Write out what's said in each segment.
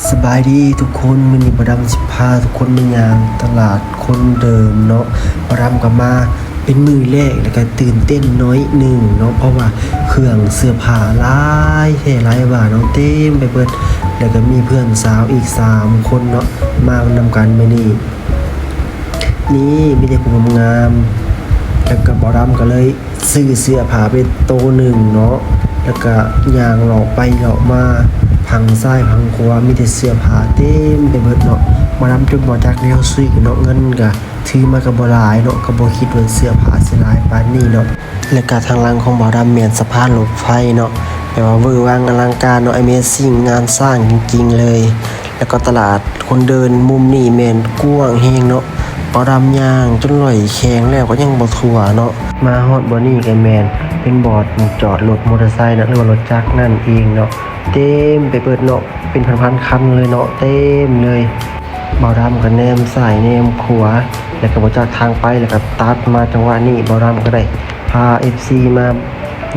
ສະບາຍດີທຸກຄົນ, ມື້ນີ້ບ່າວດຳຊິພາທຸກຄົນມາຍ່າງຕະຫຼາດຄົນເດີນເນາະ. ບ່າວດຳກໍມາເປັນມື້ແລກ ແລ້ວກໍຕື່ນເຕັ້ນໜ້ອຍໜຶ່ງເນາະ ເພາະວ່າເຄື່ອງເສື້ອຜ້າຫຼາຍແທ້ຫຼາຍວ່າເນາະ ເຕັມໄປເບິດ. ແລ້ວກໍມີເພື່ອນສາວອີກສາມຄົນເນາະ ມານຳກັນມື້ນີ້. ນີ້ມີແຕ່ຜູ້ງາມໆ ແລ້ວກໍບ່າວດຳກໍເລີຍ ຊື້ເສື້ອຜ້າໄປໂຕໜຶ່ງເນາະ ແລ້ວກະຍ່າງເລາະໄປເລາະມາ ພັງຊ້າຍພັງຂວາ ມີແຕ່ເສື້ອຜ້າເຕັມໄປເບິດເນາະ. ບ່າວດຳຈົນບໍ່ຈັກແນວຊື້ເນາະ, ເງິນກະຖືມາກະບໍ່ຫຼາຍເນາະ, ກະບໍ່ຄິດວ່າເສື້ອຜ້າຊິຫຼາຍປານນີ້ເນາະ. ແລ້ວກະທາງຫຼັງຂອງບ່າວດຳແມ່ນສະພານລົດໄຟເນາະ, ແບບວ່າເວີຫວັງອະລັງການເນາະ, ອາເມຊິງ ງານສ້າງຈິງໆເລີຍ. ແລ້ວກໍຕະຫຼາດຄົນເດີນມຸມນີ້ແມ່ນກວ້າງແຮງເນາະ. ບ່າວດຳຍ່າງຈົນຫຼ້ອຍແຂ້ງແລ້ວກໍຍັງບໍ່ທົ່ວເນາະ. ມາຮອດບ່ອນນີ້ກໍແມ່ນເປັນບ່ອນຈອດລົດມໍເຕີໄຊເນາະ ຫຼືວ່າລົດຈັກນັ້ນເອງເນາະ, ເຕັມໄປເບິດເນາະ ເປັນພັນໆຄັນເລີຍເນາະ ເຕັມເລີຍ. ບ່າວດຳກໍແນມຊ້າຍແນມຂວາ ແລ້ວກໍບໍ່ຈັກທາງໄປ ແລ້ວກໍຕັດມາຈັງຫວະນີ້ ບ່າວດຳກໍໄດ້ ພາເອັຟຊີມາ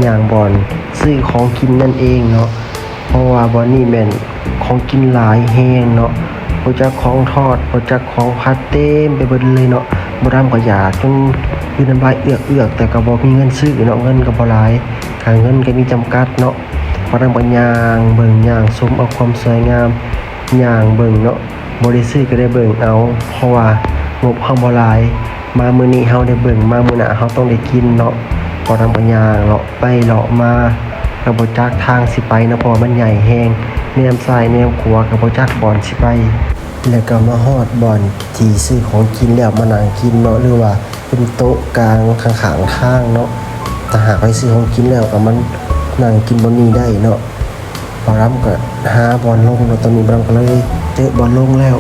ຍ່າງບ່ອນຊື້ຂອງກິນນັ້ນເອງເນາະ, ເພາະວ່າບ່ອນນີ້ແມ່ນຂອງກິນຫຼາຍແຮງເນາະ, ບໍ່ຈັກຂອງທອດ ບໍ່ຈັກຂອງຜັດ ເຕັມໄປເບິດເລີຍເນາະ. ບ່າວດຳກໍຢາກຈົນກືນນ້ຳລາຍເອືອກໆ ແຕ່ກໍບໍ່ມີເງິນຊື້ເນາະ, ເງິນກໍບໍ່ຫຼາຍ ກາເງິນກໍມີຈຳກັດເນາະ. ບ່າວດຳກໍຍ່າງເບິ່ງຍ່າງຊົມເອົາຄວາມສວຍງາມ ຍ່າງເບິ່ງເນາະ, ບໍ່ໄດ້ຊື້ກໍໄດ້ເບິ່ງເອົາ ເພາະວ່າງົບເຮົາບໍ່ຫຼາຍ. ມາມື້ນີ້ເຮົາໄດ້ເບິ່ງ ມາມື້ໜ້າເຮົາຕ້ອງໄດ້ກິນເນາະ. ບ່າວດຳກໍຍ່າງເລາະໄປເລາະມາ ກໍບໍ່ຈັກທາງຊິໄປເນາະ ເພາະວ່າມັນໃຫຍ່ແຮງ, ແນມຊ້າຍແນມຂວາກໍບໍ່ຈັກບ່ອນຊິໄປ. ແລ້ວກໍມາຮອດບ່ອນທີ່ຊື້ຂອງກິນແລ້ວ ມານັ່ງກິນເນາະ ຫຼືວ່າເປັນໂຕະກາງຂ້າງໆທາງເນາະ. ຖ້າຫາກໄປຊື້ຂອງກິນແລ້ວກໍມານັ່ງກິນບ່ອນນີ້ໄດ້ເນາະ. ບ່າວດຳກໍຫາບ່ອນລົງເນາະ, ຕອນນີ້ບ່າວດຳກໍເລີຍເຈີບ່ອນລົງແລ້ວ.